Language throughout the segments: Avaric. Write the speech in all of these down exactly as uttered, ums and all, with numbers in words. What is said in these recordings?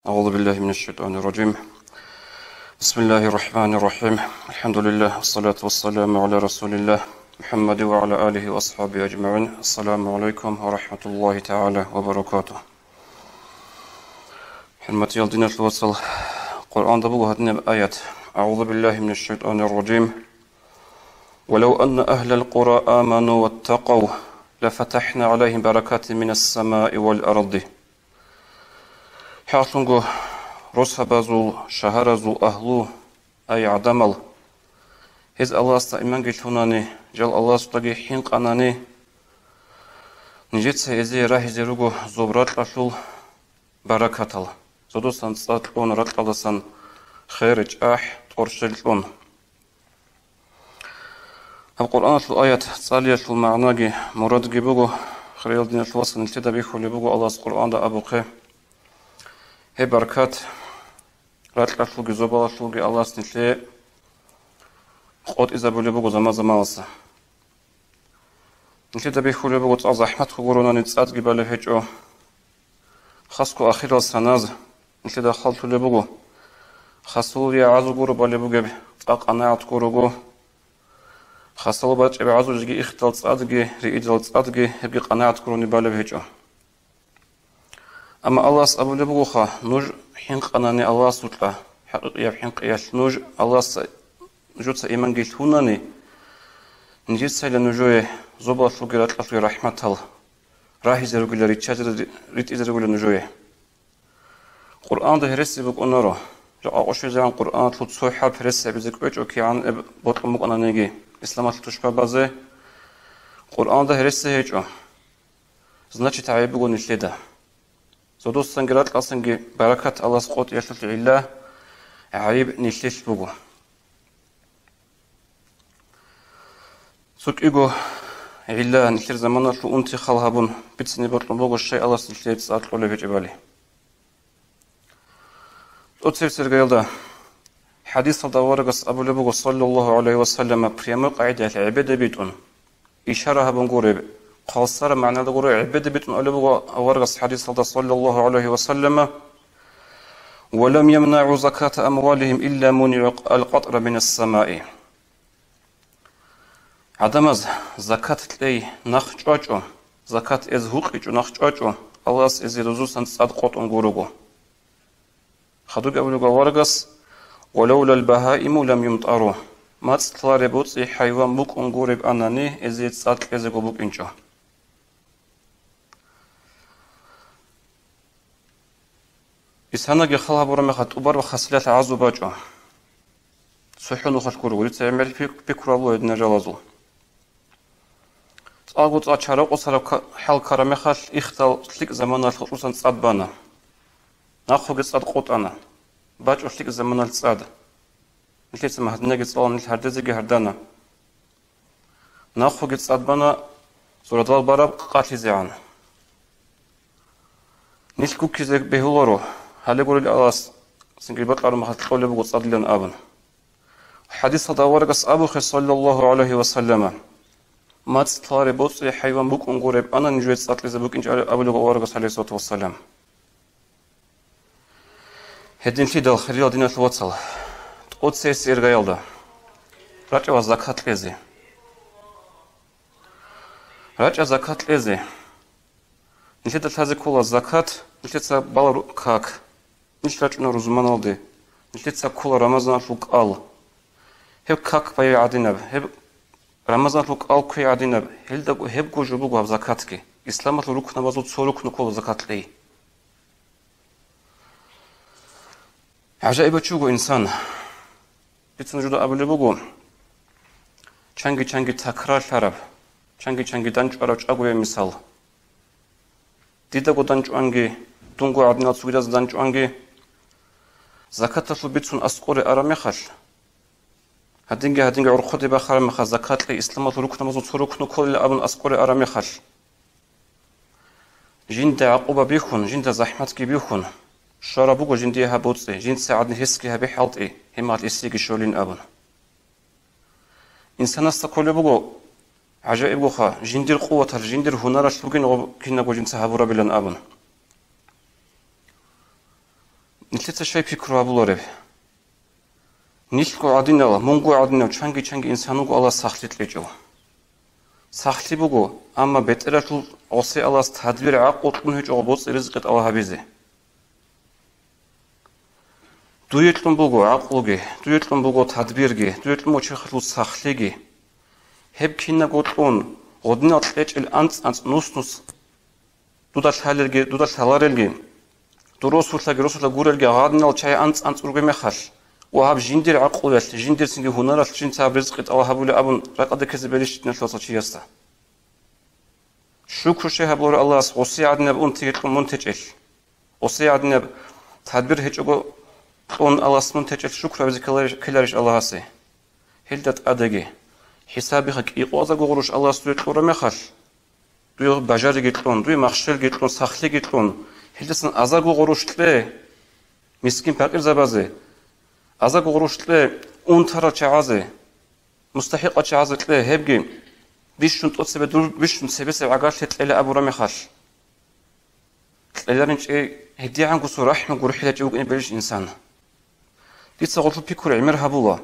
أعوذ بالله من الشيطان الرجيم. بسم الله الرحمن الرحيم. الحمد لله، والصلاة والسلام على رسول الله محمد وعلى آله وأصحابه أجمعين. السلام عليكم ورحمة الله تعالى وبركاته. ХӀурматиял диналъул вацал, Къуръанда буго гьадинаб аят: أعوذ بالله من الشيطان الرجيم. ولو أن أهل القرى آمنوا واتقوا لفتحنا عليهم بركات من السماء والأرض. ХӀакълъунго, росабазул, шагьаразул агьлу, ай гӀадамал, гьез Аллагьасда иманги лъунани, жал Аллагьасдаги хӀинкъанани, нижеца гьезие рагьизе руго зоб ракьалъул баракатал, зодосан цӀа кьун, ракьалдасан хер, чӀахӀ, тӀорщел кьун. Гьаб Къуръаналъул аят цӀалиялъул магӀнаги мурадги буго, хириял диналъул вацал, нилъеда бихьулеб буго Аллагьас Къуръанда абухъе. Гьеб баркат ракьалъулги зобалалъулги Аллагьас нилъее къотӀизабулеб буго заман-заманалса. Нилъеда бихьулеб буго цӀакъ захӀматго гуронани цӀадги балеб гьечӀо. Хасго ахирал саназ нилъеда хал лъулеб буго. Хасалул ягӀазул гуро балеб бугеб цӀакъ къанагӀат гурого. Хасалул бачӀеб гӀазулги ихдал цӀадги, риидал цӀадги гьебги къанагӀат гурони балеб гьечӀо. Амма Аллагьас абулеб бугоха, нуж хӀинкъанани Аллагьасукьа, хӀакъикъияб хӀинкъиялъ нуж Аллагьасда, нужеца иманги лъунани, нижецайила нужее зобалалъулги ракьалъулги рахӀматал рагьизе ругила, риччазе ри-, ритӀизе ругила нужее. Къуръанда гьереси букӀунаро. Жакъа къошизегӀан Къуръаналъул цо хӀарп гьереси гьабизе кӀвечӀо кигӀан бокьун букӀананиги, исламалъул тушбабазе Къуръанда гьереси гьечӀо. Значит, гӀайиб буго нилъеда. Зодоссанги ракьалсанги баракат Аллагьас къотӀиялъулъ гӀилла, гӀайиб нилъелъ буго. Цо кӀиго гӀилла нилъер заманалъул унти хал гьабун бицине бокьун буго, щай Аллагьас нилъее цӀар кьолеб гьечӀебали. ТӀоцебесеб иргаялда хӀадисалда аварагас абулеб буго, саллаллагьу гӀалайгьи ва саллама, прямой къагӀидаялъ гӀебеде битӀун, ишара гьабун гуреб, хъалсараб магӀнаялда гуреб гӀебеде битӀун абулеб буго аварагас хӀадисалда, саллаллагьу гӀалайгьи ва саллама: «Ва лам ямнагӀу заката амвалигьим илла мунигӀу алкъатӀра минас самаи». ГӀадамаз закат кьей нахъ чӀвачӀо, закат эз гьукъичӀо нахъ чӀвачӀо, Аллагьас эзе рузусан цӀад къотӀун гурого. Хадубги абулеб аварагас: «Ва лавлал багьаиму лам юмтӀару». МацӀ лъалареб боцӀи хӀайван букӀун гуреб анани, эзе цӀад кьезего букӀинчӀо. Исанаги хал гьабураб мехалъ тӀубараб хасилалъ гӀазу бачӀо. ЦохӀо нухалъ гуро, дица гӀемер пик-, пикру гьабула гьединал жалазул. ЦӀакъго цӀа чаракъусараб ка-, хӀал ккараб мехалъ, ихдал лъикӀ заманалъ гьоркьосан цӀад бана. Нахъеги цӀад къотӀана. БачӀо лъикӀ заманалъ цӀад. Нилъеца магьдинаги цӀалана, нилъ гьардезеги гьардана. Нахъеги цӀад бана, сурадал бараб къалъизегӀан. Нилъ гуккизе бегьуларо, гьале гурел Аллагьас цинги бакьараб мехалъ кьолеб буго цӀадилан абун. ХӀадисалда аварагас абухъе, саллаллагьу гӀалайгьи ва саллама: «МацӀ лъалареб боцӀи хӀайван букӀун гуреб анани, нужее цӀад кьезе букӀинчӀо», – абулеб аварагас, гӀалайгьиссалату вассалам. Гьединлъидал, хириял диналъул вацал, тӀоцебесеб иргаялда рачӀа ва закат кьезе. РачӀа закат кьезе. Нилъеда лъазе ккола закат, нилъеца балару как. Нилъ рачӀуна рузманалде, нилъеца ккола Рамазаналъул кӀал. Гьеб как байи гӀадинаб, гьеб Рамазаналъул кӀал кквей гӀадинаб, гьелдаго гьебго жо буго гьаб закатги. Исламалъул рукнабазул цо рукну ккола закат кьей. ГӀажаиб чи вуго инсан. Дица нужеда абулеб буго, чанги-чанги такрарлъараб, чанги-чанги данчӀвараб чӀагояб мисал. Дидаго данчӀванги, дунго гӀадинал цогидаз данчӀванги, закаталъул бицун аскӀоре араб мехалъ, гьадинги-гьадинги гӀорхъоде бахараб мехалъ, закат кьей исламалъул рукнабазул цо рукну кколила абун аскӀоре араб мехалъ, жинда гӀакъуба бихьун, жинда захӀматги бихьун, щвараб буго жиндие гьаб боцӀи, жинца гӀадин гьесги гьабе хӀалтӀи, гьеб мехалъ гьесиеги щолин абун. Инсанасда кколеб буго, гӀажаибгоха, жиндир къуваталъ, жиндир гьунаралъ бугин гъоб кинабго жинца гьабурабилан абун. Дица щай пикру гьабулареб? Нилъго гӀадинал, мунго гӀадинав чанги-чанги инсан вуго Аллагьас сахлъи кьечӀев. Сахлъи буго, амма бетӀералъул гъосе Аллагьас тадбир гӀакълу кьун гьечӀо боцӀи-ризкъи тӀалаб гьабизе. Дуе кьун буго гӀакълуги, дуе кьун буго тадбирги, дуе кьун буго черхалъул сахлъиги. Гьеб кинабго кьун, гъодинал кьечӀел анцӀ-анцӀ нус-нус дуда лъалелги, дуда лъаларелги, дур росулъаги, росулъа гурелги гъадинал чагӀи анцӀ-анцӀ ругеб мехалъ, ва гьаб жиндир гӀакълуялъ, жиндир цинги гьунаралъ жинца гьаб ризкъи тӀалаб гьабулеб абун ракӀалде ккезе белищ диналъул вацал чиясда? Шукру щай гьабуларо Аллагьас гъосе гӀадинаб унтиги кьун мун течӀелъ? Гъосе гӀадинаб тадбир гьечӀого кьун Аллагьас мун течӀелъ шукру гьабизе ккеларищ, ккеларищ Аллагьасе? Гьелда тӀадеги, хӀисабиха кӀикъоязарго гъурущ Аллагьас дуе кьураб мехалъ, дуе бажариги кьун, дуе махщелги кьун, сахлъиги кьун, гьелдасан азарго гъурущ кье, мискин-пакъирзабазе, азарго гъурущ кье, унтарал чагӀазе, мустахӀикъал чагӀазе кье, гьебги бищун тӀоцебе дур бищун цебесеб гӀагарлъи кьела абураб мехалъ. КьеларинчӀей гьедигӀанго цо рахӀму гурхӀилачӀев вукӀине белищ инсан. Дица гъолъул пикру гӀемер гьабула.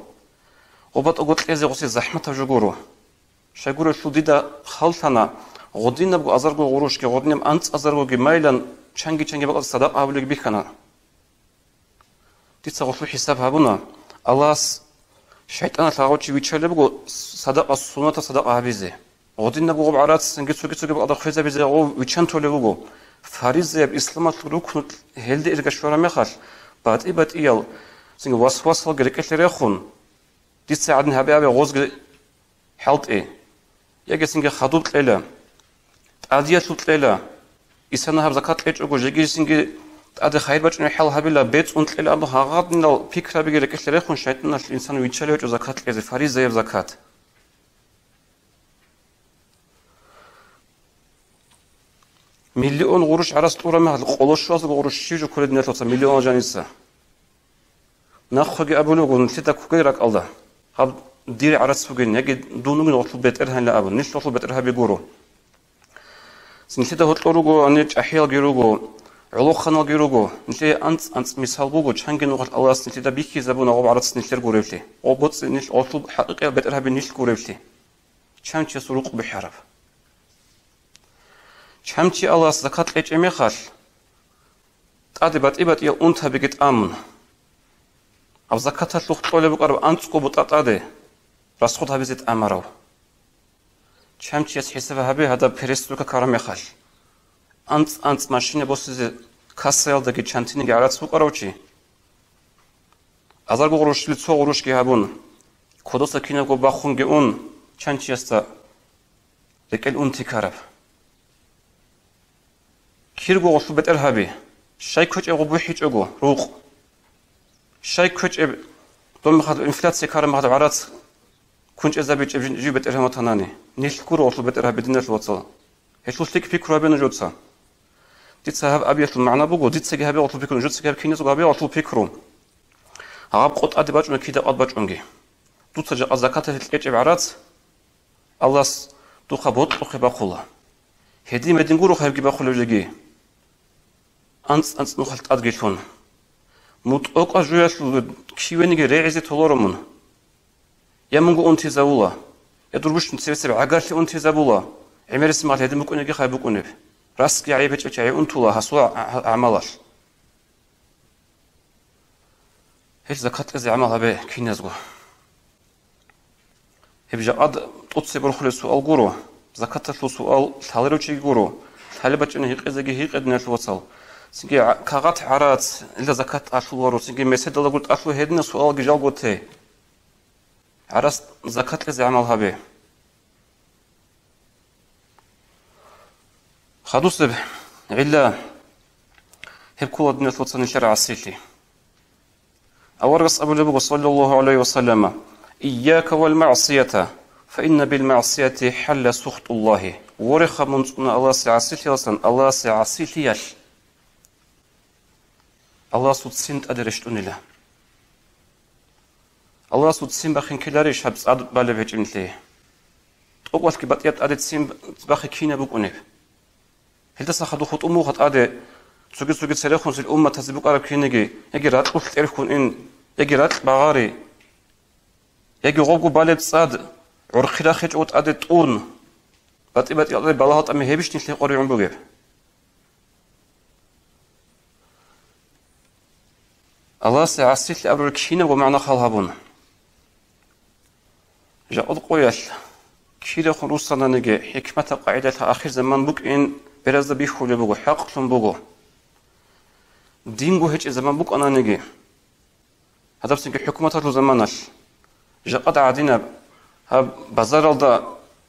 ГъобатӀого кьезе гъосе захӀматаб жо гуро. Щайгурелъул дида халлъана, гъодинабго азарго гъурущги, гъодинаб анцӀазаргоги майилан чанги-чанги бакӀалда садакъа гьабулеги бихьана. Дица гъолъул хӀисаб гьабуна, Аллагьас шайтӀаналъ гъав чи вичалеб буго садакъа, суннатаб садакъа гьабизе. Гъодинабго гъоб гӀарац цинги цоги-цоги бакӀалда хвезабизе гъов вичан толев вуго. Фаризаяб исламалъул рукну гьелде ирга щвараб мехалъ, батӀи-батӀиял цинги васвасалги рекӀелъе рехун, дица гӀадин гьабе-гьабе гъозги хӀалтӀи, яги цинги хадуб кьела, тӀадиялъуб кьела, исана гьаб закат кьечӀого, жеги цинги тӀаде хайир бачӀунеб хӀал гьабила, бецӀун кьела абун гьагъадинал пикрабиги рекӀелъе рехун, шайтӀаналъ инсан виччалев гьечӀо закат кьезе, фаризаяб закат. Миллион гъурущ гӀарац кьураб мехалъ, къоло щуазарго гъурущ щиб жо кколеб диналъул вацал, миллион жаниса? Нахъеги абулеб буго нилъеда ккогей ракӀалда, гьаб дир гӀарац бугин, яги дун вугин гъолъул бетӀер гьанила абун, нилъ гъолъул бетӀергьаби гуро. Нилъеда гьоркьор руго, гьанир чӀахӀиялги руго, гӀолохъаналги руго, нилъее анцӀ-анцӀ мисал буго, чанги нухалъ Аллагьас нилъеда бихьизабуна гъоб гӀарац нилъер гуревлъи, гъоб боцӀи нилъ гъолъул хӀакъикъиял бетӀергьаби нилъ гуревлъи. Чан чиясул рукъ бухӀараб? Чан чи Аллагьас закат кьечӀеб мехалъ, тӀаде батӀи-батӀиял унтабиги тӀамун. Гьаб закаталъухъ кьолеб букӀараб анцӀго бутӀа тӀаде расход гьабизе тӀамарав. Чан чияс хӀисаб гьабе гьадаб перестройка ккараб мехалъ. АнцӀ-анцӀ машина босизе кассаялдаги чантиниги гӀарац букӀарав чи. Азарго гъурущли цо гъурущги гьабун, кодоса кинабго бахунги ун, чан чиясда рекӀел унти ккараб. Кирго гъолъул бетӀергьаби, щай кквечӀеб гъоб бухӀичӀого рукъ. Щай кквечӀеб доб мехалъ инфляция ккараб мехалъ гӀарац кунчӀезабичӀеб жин-, жив бетӀергьан ватанани. Нилъ гуро гъолъул бетӀергьаби диналъул вацал. Гьелъул лъикӀ пикру гьабе нужеца. Дица гьаб абиялъул магӀна буго, дицаги гьабе гъолъул пикру, нужецаги гьаб киназго гьабе гъолъул пикру. Гьаб къо тӀаде бачӀуна кида къад бачӀунги. Дуца жакъа закаталъе кьечӀеб гӀарац, Аллагьас духъа бокьухъе бахъула. Гьедин-медин гуро гьебги бахъулеб жеги. АнцӀ-анцӀ нухалъ тӀадги лъун. МутӀокӀа жуялъул кивениги регӀизе толоро мун. Я мунго унтизавула, я дур бущун цебесеб гӀагарлъи унтизабула, гӀемерисеб мехалъ гьедин букӀунебги хай букӀунеб. Расги гӀайиб гьечӀев чи гӀай унтула гьасул гӀа-, гӀа-, гӀамалалъ. Гьел закат кьезе гӀамал гьабе киназго. Гьеб жакъад тӀоцебе борхулеб суал гуро, закаталъул суал лъаларев чиги гуро, лъалеб бачӀани гьикъизеги гьикъе, диналъул вацал. Цинги гӀа-, кагъат гӀарац, илда закат тӀалъуларо, цинги меседалда гур тӀалъу гьединал суалги жалго те. ГӀарац закат кьезе гӀамал гьабе. Хадусеб гӀилла гьеб ккола, диналъул вацал, нилъер гӀасилъи. Аварагас абулеб буго, саллаллагьу гӀалайгьи ва саллама: «Ийяка вал магӀсията, фа инна бил магӀсияти хӀалла сухтуллагьи». Вореха, мун цӀуна Аллагьасе гӀасилъиялдасан, Аллагьасе гӀасилъиялъ Аллагьасул ццин тӀаде рещтӀунила. Аллагьасул ццин бахинккеларищ гьаб цӀад балеб гьечӀеб нилъее? ТӀокӀалъги батӀияб тӀаде ццин бахи кинаб букӀунеб? Гьелдаса хадуб хутӀун буго тӀаде цоги-цоги церехунсил умматазе букӀараб кинеги, яги ракьулъ тӀерхьун ин, яги ракь багъари, яги гъобго балеб цӀад гӀурхъи рахичӀого тӀаде тӀун, батӀи-батӀи балагьал тӀами гьебищ нилъее къваригӀун бугеб? Аллагьасе гӀасилъи абураб кинабго магӀна хал гьабун. Жакъа къоялъ кирехун руссананиги, хӀикматаб къагӀидалъ ахир заман букӀин беразда бихьулеб буго, хӀакълъун буго. Динго гьечӀеб заман букӀананиги, гьадабцинги хӀукуматалъул заманалъ, жакъа гӀадинаб, гьаб базаралда,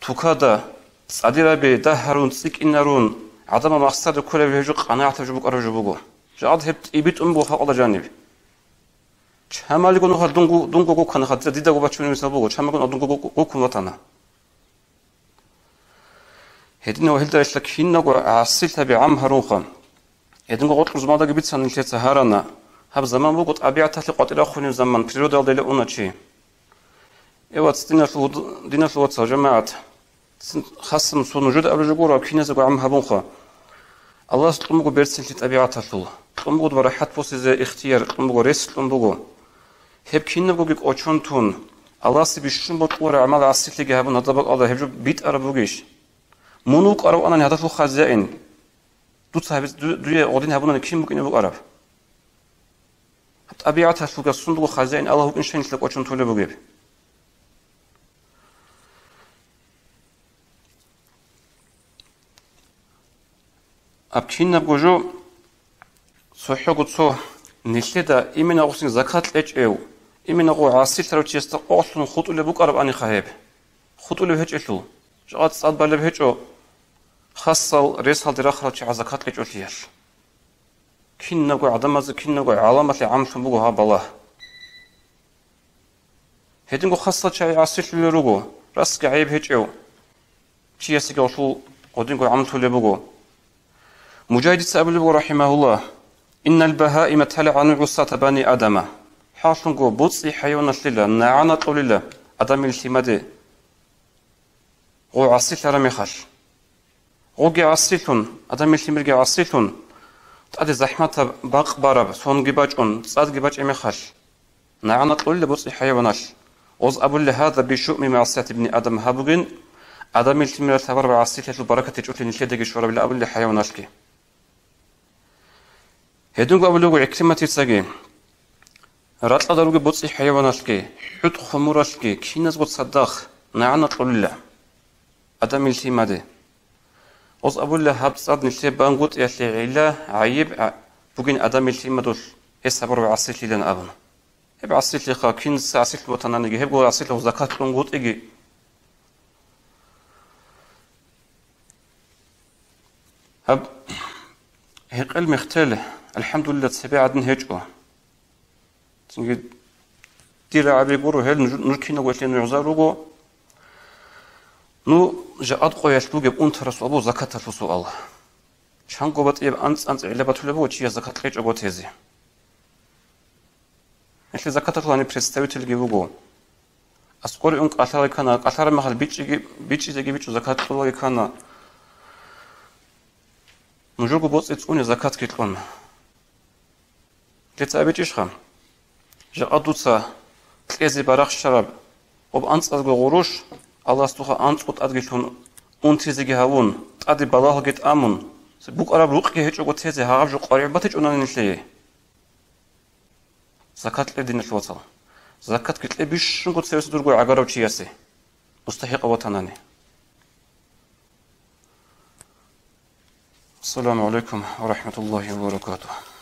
тукада, цӀадираби дагь гьарун, цӀикӀкӀинарун, гӀадамал махсаре кколеб гьеб жо къанагӀатаб жо букӀараб жо буго. Жакъа гьеб тӀибитӀун буго халкъалда жаниб. Чамалиго нухалъ дунго, дунго гуккана, хадза дидаго бачунеб мисал буго, чамалиго дунго гу-, гуккун ватана. Гьединав гьелдайилъа киналго гӀасилъаби гӀам гьарунха. Гьединго гъоркь рузмадаги бицана нилъеца гьарана. Гьаб заман буго тӀабигӀаталъе къватӀир рахунеб заман, природалда иле уна чи. Э, вац, диналъул вуд-, диналъул вацал, жамагӀат, цин хасам цо нужеда абулеб жо гуро, киназего гӀам гьабунха. Аллагьас кьун буго берцинлъи тӀабигӀаталъул, кьун буго рахӀат босизе ихтияр, кьун буго рес, кьун буго. Гьеб кинабгоги кӀочон тун, Аллагьасе бищун бокьулареб гӀамал гӀасилъиги гьабун гьадаб бакӀалда гьеб жо битӀараб бугищ? Мун вукӀаравани гьадалъул хазяин, дуца гьабиз-, ду-, дуе гъодин гьабунани кин букӀине букӀараб? ТӀабигӀаталъулга сундулго хазяин Аллагь вукӀинщинилъа кӀочон толеб бугеб? Аб кинабго жо цохӀого цо нилъеда иминагъусин закат кьечӀев, иминагъу гӀасилъарав чиясда къокълъун хутӀулеб букӀарабани гьеб? ХутӀулеб гьечӀелъул, жакъа цӀад балеб гьечӀо хасал ресалде рахарал чагӀаз закат кьечӀолъиялъ. Кинабго гӀадамазе, кинабго гӀаламалъе гӀамлъун буго гьаб балагь. Гьединго хасал чагӀи гӀасилъулел руго, расги гӀайиб гьечӀев чиясеги гъолъул гъодинго гӀамлъулеб буго. Мужагьидица абулеб буго, рахӀимагьуллагь: «Иннал багьаима талгӀану гӀусата бани Адама». ХӀакълъунго, боцӀи хӀайваналъила, нагӀана кьолила адамил лъимаде гъо гӀасилъараб мехалъ. Гъоги гӀасилъун, адамил лъимерги гӀасилъун, тӀаде захӀматаб бакъ бараб, сонги бачӀун, цӀадги бачӀеб мехалъ, нагӀана кьолила боцӀи хӀайваналъ. Оз абулел: «Гьаза бишуми маъсият ибни Адам», гьаб бугин адамил лъимерал хабар ва гӀасилъиялъул баракат гьечӀолъи нилъедаги щварабила абулел хӀайваналъги. Гьединго абулеб буго ГӀикриматицаги: «Ракьалда ругеб боцӀи хӀайваналъги, хӀутӀ-хумуралъги киназго цадахъ нагӀана кьолила адамил лъимаде». Оз абулеб, гьаб цӀад нилъее бангутӀиялъе гӀилла, гӀайиб, а, бугин адамил лъимадулъ гьес гьабураб гӀасилъилан абун. Гьеб гӀасилъиха, кинса гӀасилъ ватананиги, гьебго гӀасилъ закат кьунгутӀиги. Гьаб гьекъел мехтел, алхӀамдулилла, цебе гӀадин гьечӀо. Цинги дир рагӀаби гуро, гьел нуж, нуж киналго гьелъие нугӀзар руго. Ну, жакъа къоялъ бугеб унтарасул абу закаталъул суал. Чанго батӀияб анцӀ-анцӀ гӀилла батулеб буго чияс закат кьечӀого тезе. Гьелъе закаталъул гьаниб представительги вуго. АскӀоре ун кӀалъалаги ккана, кӀалъараб мехалъ бичӀчӀиги, бичӀчӀизеги бичӀчӀун закат кьолаги ккана. Нужерго боцӀи цӀуне закатги кьун. Дица абичӀищха? Жакъа дуца кьезе барахщараб об анцӀазго гъурущ, Аллагьас духа анцӀго тӀадги лъун, унтизеги гьавун, тӀаде балагьалги тӀамун, букӀараб рукъги гьечӀого тезе гьагъаб жо къваригӀун батичӀунани нилъее. Закат кье, диналъул вацал. Закатги кье бищунго цевеса дурго гӀагарав чиясе, мустахӀикъав ватанани. Ассаламу гӀалайкум ва рахӀматуллагьи ва баракатугь.